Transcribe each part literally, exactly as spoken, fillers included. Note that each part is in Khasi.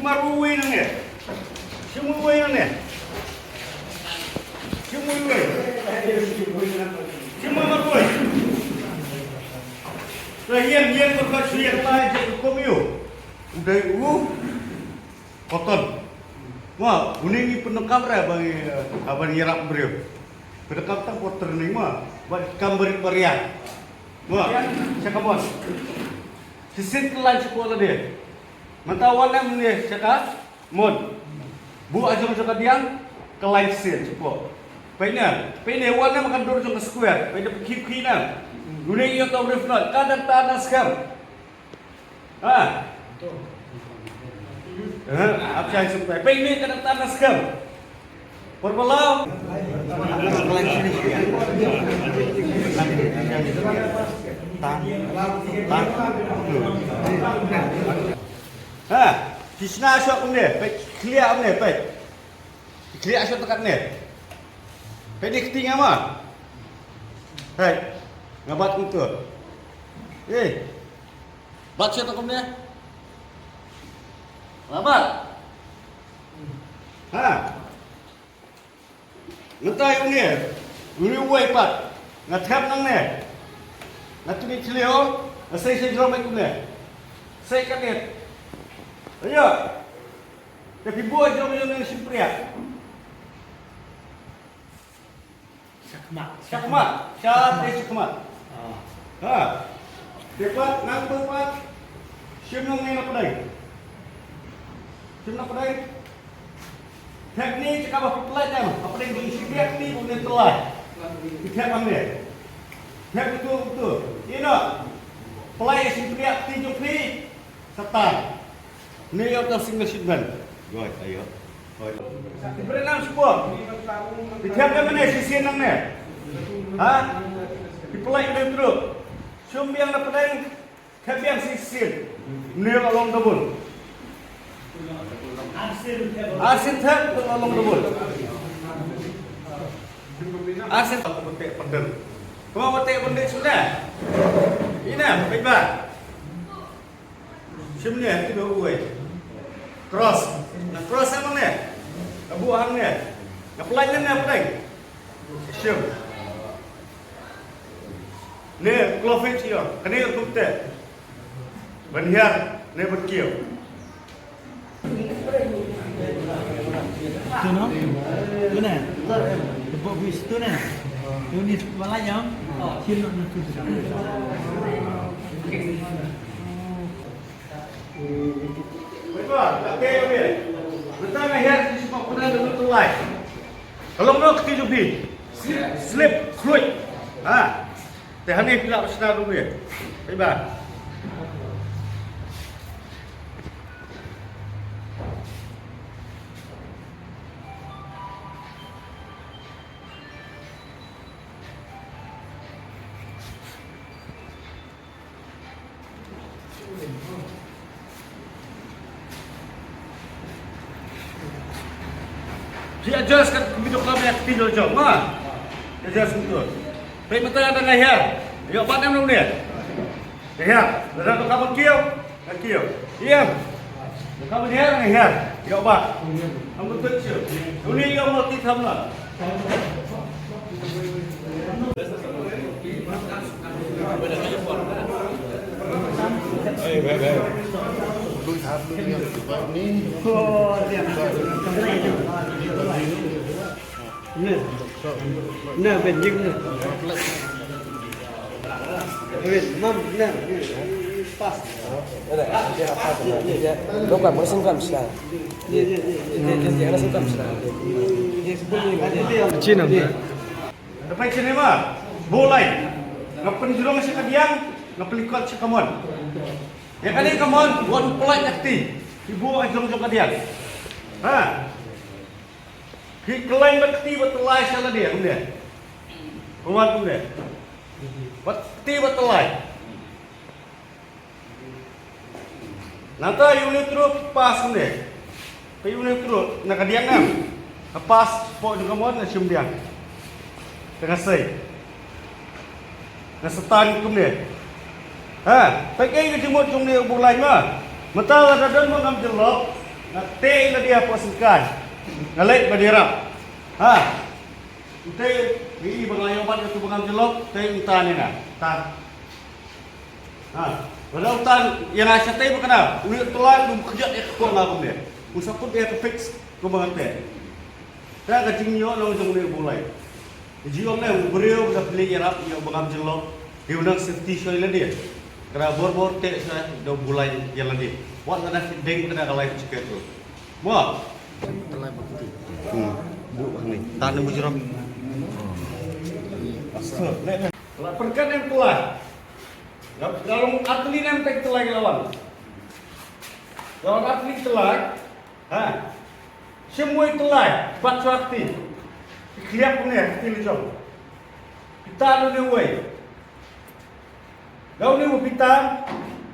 Marwei nangne. Shim marwei nangne. Shim marwei. Shim marwei. Sa ïeng, ïeng, marwei, ïeng, lai, je, kum ïa u. U dei u Cotton. Mo, une ngi pyndonkam re ba ngi, eh, ba ngi ïarap briew. Pyndonkam tang por training mo, ba kam barit bariat. Mo, sha kamon. Shisien kylla sha ka lade. Mynta wan em ne sha ka mon. Buh ha jong jong ka diang, kylla shisien shapoh. Peit ne, peit ne wan em ha ka dur jong ka square, peit ne phi phi ne. Une ïoh tang ref not, ka dang ta na skhem. Ha? Ha, ap shai sum tai. Peit ne ka dang ta na skhem. Por balau. Tang, tang. Ha, ki shna shok ne, peit, khlieh ne, peit. Khlieh shok takat ne. Peit ne kti nga ma. Hai, nga bat kumto. Eh. Bat shok takat ne. Nga bat. Ha. Mynta ïa une, une uwei pat. Nga thep nangne. Nga tuni thliew, nga sei sei jrong bad une. Sei ka net. Ayo. Te phi buh jrong jrong shim priak. Shakmat. Shakmat. Sha te shakmat. Ah. Ha. Te pat, nang tu pat. Shim nangne na pdeng. Shim na pdeng. Thep ni, jaka ba phi pynlait em, hapdeng jong shi bniah kti ba une tyllai. Phi thep hangne. Thep utu, utu. Ïa noh. Pynlait shi bniah kti jong phi. Satan. Une ïoh tang single shipment. Goi, ayo. Goi. Phi pynlait nam shipor. Phi thep em ne, shisien nangne. Ha? Phi pynlait ne truk. Shim biang na pdeng. Thep biang shisien. Une la long double. Arsien thep la long double. Arsien thep. Kumba teh pyndet suda. Ina, baik ba. Shim ne, tu ba uwei. Cross. Na cross hangne. Abu hangne. Na pynlait ne, na pynlait. Shim. Ne, klofit ïa. Kane kum te. Ban hiar, ne ban kiew. Tu no? Tu ne? Tepuk bis tu ne? Tu ni balai jam. Kiew no, no, tu. Wei ba, tak kiew ni. Betul nga hiar, si semua pernah dulu tu lai. Ka long noh kti jong phi. Slip, slip, khluit. Ha. Te hangne phi lah shna ruh ne. Phi ba. Phi adjust kat video call ïa kti jong jong ma. Adjust kumto. Phi mynta da nga hiar. Ïoh bat em long ne. Nga hiar. Lada ka ban kiew. Nga kiew. Ïa. Ka ban hiar nga hiar. Ïoh bat. Am betul shu. Uni ïoh mati tham la. Cina. Dapat cina ma, bolai. Nga pynjrong sha ka diang, nga pynlikot sha ka mon. Ïa kane ka mon, wat pynlait ïa kti. Ibu ajong jong ka diang. Ha. Ki khlaiñ bad kti bad tyllai sha lade, kumne. Kumne, kumne. Bad kti bad tyllai. Nangta ïa une u truk pas kumne. Te ïa une u truk na ka diang, em. Ka pas pok jong ka mon, nga shim diang. Te nga sei. Nga satan kumne. Ha, peit kaei ka jingmut jong une u Blai ma. Mynta lada don ma ngam jyllop. Nga tei la dia po sengkai. Nga leit ba dia rap. Ha. Tei ni ba nga ïoh bat tu bangam jelok, tei uta ni na. Ta. Ha. Wala uta yang nga sa tei ba kana. Uni telan dum kejat ya ko nga kumne. Usaput dia ke fix ko bangam tei. Ka ka jingïoh long jong uni u Bulai. Jingïoh ne u briew da pli ïarap ïa u bangam jyllop. Di u nang safety shuwa ïa lade. Ka da bor bor te shuwa da u Bulai ïa lade. Wat la da deng ka da ka life jacket tu. Mo. Hmm. Bu ni. Tan ni mujram. Astaga. La perkat yang telah. Dalam atli yang tek telah lawan. Dalam atli telah. Ha. Shim wei tyllai, bat shuwa kti. Khliap kumne, kti lajong. Pita da une uwei. Da une u pita,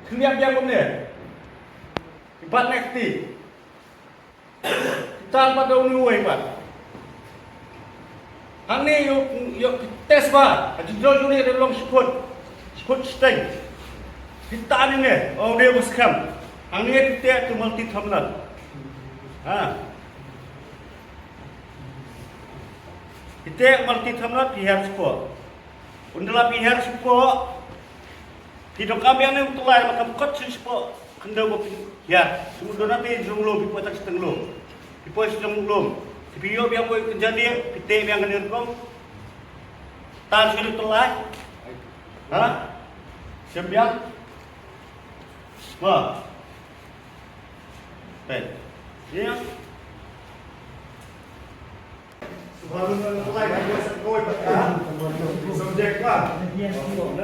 khliap biang kumne. Bat ne kti. Pita pat da une uwei pat. Hangne ïoh, ïoh ki test ba, ha jingjong jong ne da long shiput, shiput shiteng. Kita ne ne, ong ne ba skhem. Hangne ki teh tu multi terminal. Ha. Ki teh multi terminal ki hiar shiput. Ynda la ki hiar shiput. Ki donkam biang ne u tyllai ma kam kot shisha pok. Khyndew ba phi hiar. Shu don ati jong lum, phi poi tak siteng lum. Phi poi siteng lum. Phi ïoh biang poi kynja dieng, phi teh biang kane rukom. Tan shu tyllai. Ha? Shem biang. Ba. Pet. Ïa. Baru tyllai kan biasa koi ba. Subjek ba.